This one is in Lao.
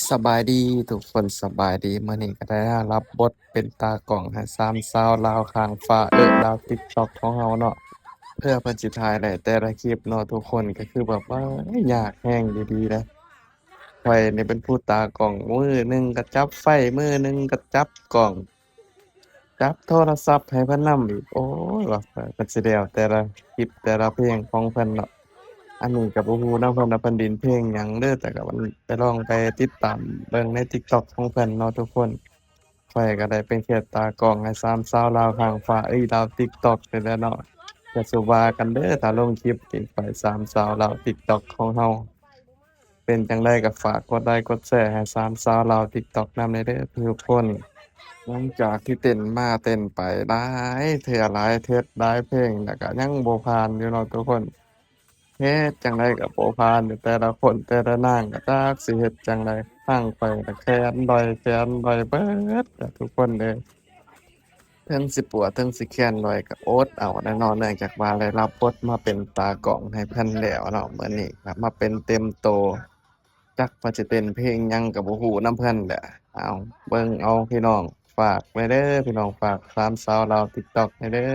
ສະບາຍດີທຸກຄົນ ສະບາຍດີ. ມື້ນີ້ກໍໄດ້ຮັບບົດເປັນຕາກ້ອງໃຫ້ສາມສາວລາວຂ້າງຟ້າ ເອີ ລາວຕິກຕັອກຂອງເຮົາເນາະ ເພື່ອເພິ່ນຊິຖ່າຍໄດ້ແຕ່ລະຄລິບເນາະທຸກຄົນ. ກໍຄືແບບວ່າຍາກແຮງອີ່ຫຼີເດ້. ຂ້ອຍນີ້ເປັນຜູ້ຕາກ້ອງ ມືໜຶ່ງກໍຈັບໄຟ ມືໜຶ່ງກໍຈັບກ້ອງ ຈັບໂທລະສັບໃຫ້ເພິ່ນນຳອີກ. ໂອ້ຍ ວ່າເພິ່ນຊິໄດ້ເອົາແຕ່ລະຄລິບແຕ່ລະເພງຂອງເພິ່ນເນາະ. ອັນນີ້ກໍບໍ່ຮູ້ນຳເພິ່ນວ່າເພິ່ນຫຼິ້ນເພງຫຍັງເດີ ແຕ່ກໍໄປລອງໄປຕິດຕາມເບິ່ງໃນຕິກຕັອກຂອງເພິ່ນເນາະທຸກຄົນ. ຂ້ອຍກໍໄດ້ເປັນແຄ່ຕາກ້ອງໃຫ້ສາມສາວລາວຂ້າງຟ້າ ເອີຍ ລາວຕິກຕັອກນີ້ແຫຼະເນາະ. ຢ່າສູ່ວ່າກັນເດີ ຖ້າລົງຄລິບນີ້ໄປ ສາມສາວລາວຕິກຕັອກຂອງເຮົາ ເປັນຈັ່ງໃດກໍຝາກກົດໄລກົດແຊໃຫ້ສາມສາວລາວຕິກຕັອກນຳແດ່ເດີທຸກຄົນ. ຫຼັງຈາກທີ່ເຕັ້ນມາເຕັ້ນໄປຫຼາຍເທື່ອ ຫຼາຍເທັດ ຫຼາຍເພງ ແລ້ວກໍຍັງບໍ່ຜ່ານຢູ່ເນາະທຸກຄົນ. ເຮັດຈັ່ງໃດກໍບໍ່ຜ່ານຢູ່ ແຕ່ລະຄົນແຕ່ລະນາງກໍຈັກຊິເຮັດຈັ່ງໃດ. ທາງຂ້ອຍກໍແຂນລອຍ ແຂນລອຍເບິດແຫຼະທຸກຄົນເອີຍ. ເຖິງຊິປວດເຖິງຊິແຂນລອຍກໍອົດເອົາແຫຼະເນາະ ເນື່ອງຈາກວ່າໄດ້ຮັບບົດມາເປັນຕາກ້ອງໃຫ້ເພິ່ນແລ້ວເນາະ. ມື້ນີ້ກໍມາເປັນເຕັມໂຕ ຈັກວ່າຊິເຕັ້ນເພງຫຍັງກໍບໍ່ຮູ້ນຳເພິ່ນແຫຼະ. ເອົາ ເບິ່ງເອົາພີ່ນ້ອງ ຝາກໄວ້ເດີພີ່ນ້ອງ ຝາກສາມສາວລາວຕິກຕັອກແດ່ເດີ.